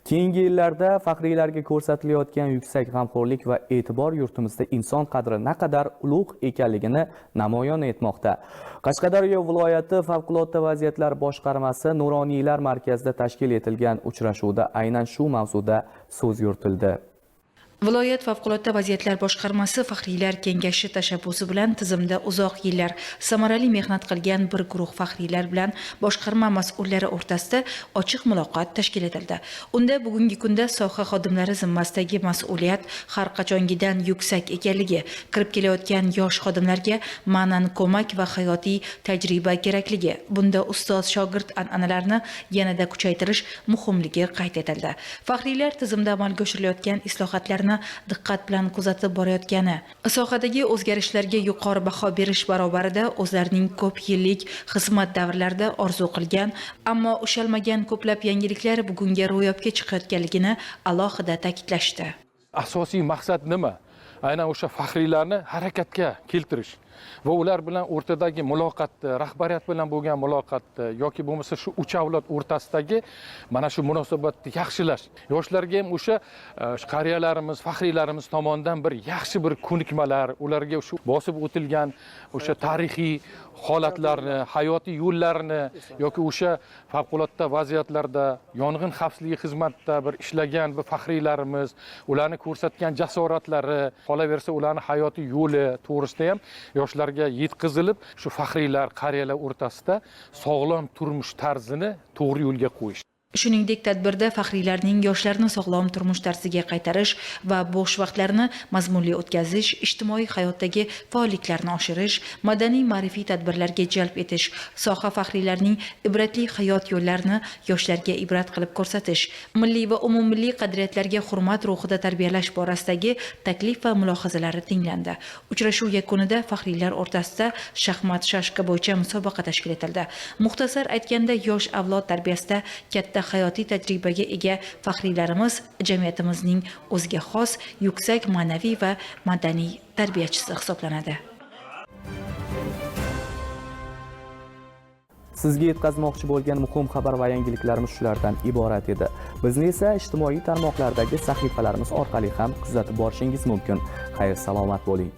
Keyingi yillarda faxriylarga ko'rsatilayotgan yuksak g'amxo'rlik va e'tibor yurtimizda inson qadri naqadar ulug' ekanligini namoyon etmoqda. Qashqadaryo viloyati favqulodda vaziyatlar boshqarmasi Nuroniylar markazida tashkil etilgan uchrashuvda aynan shu mavzuda so'z yuritildi. Viloyat favqulodda vaziyatlar boshqarmasi faxriylar kengashi tashabbusi bilan tizimda uzoq yillar samarali mehnat qilgan bir guruh faxriylar bilan boshqarma mas'ullari o'rtasida ochiq muloqot tashkil etildi. Unda bugungi kunda soha xodimlari zimmasidagi mas'uliyat har qachongidan yuksak ekanligi, kirib kelayotgan yosh xodimlarga ma'nan ko'mak va hayotiy tajriba kerakligi, bunda ustoz shogird an'analarini yanada kuchaytirish muhimligi qayd etildi. Faxriylar tizimda amalga oshirilayotgan islohotlarni diqqat bilan kuzatib borayotgani, sohadagi o'zgarishlarga yuqori baho berish barobarida o'zlarining ko'p yillik xizmat davrlarida orzu qilgan, ammo ushalmagan ko'plab yangiliklar bugunga ro'yobga chiqayotganligini alohida ta'kidlashdi. Asosiy maqsad nima? Aynan o'sha faxriylarni harakatga keltirish va ular bilan o'rtadagi muloqotni, rahbariyat bilan bo'lgan muloqotni yoki bo'lmasa shu uch avlod o'rtasidagi mana shu munosabatni yaxshilash. Yoshlarga ham o'sha qariyalarimiz, faxriylarimiz tomonidan bir yaxshi bir ko'nikmalar, ularga shu bosib o'tilgan o'sha tarixiy holatlarni, hayotiy yo'llarini yoki o'sha favqulodda vaziyatlarda yong'in xavfsizligi xizmatida bir ishlagan bir faxriylarimiz, ularni ko'rsatgan jasoratlari, qolaversa ularni hayotiy yo'li to'g'risida ham yoshlarga yetkazilib, shu faxriylar, qariyalar o'rtasida sog'lom turmush tarzini to'g'ri yo'lga qo'yish. Shuningdek, tadbirda faxriylarning yoshlarni sog'lom turmush tarziga qaytarish va bo'sh vaqtlarini mazmunli o'tkazish, ijtimoiy hayotdagi faolliklarni oshirish, madaniy ma'rifiy tadbirlarga jalb etish, soha faxriylarining ibratli hayot yo'llarini yoshlarga ibrat qilib ko'rsatish, milliy va umummilliy qadriyatlarga hurmat ruhida tarbiyalash borasidagi taklif va mulohazalari tinglandi. Uchrashuv yakunida faxriylar o'rtasida shaxmat shashka bo'yicha musobaqa tashkil etildi. Muxtasar aytganda, yosh avlod tarbiyasida katta hayotiy tajribaga ega faxriylarimiz jamiyatimizning o'ziga xos yuksak ma'naviy va madaniy tarbiyachisi hisoblanadi. Sizga yetkazmoqchi bo'lgan muhim xabar va yangiliklarimiz shulardan iborat edi. Bizni esa ijtimoiy tarmoqlardagi sahifalarimiz orqali ham kuzatib borishingiz mumkin. Xayr, salomat bo'ling.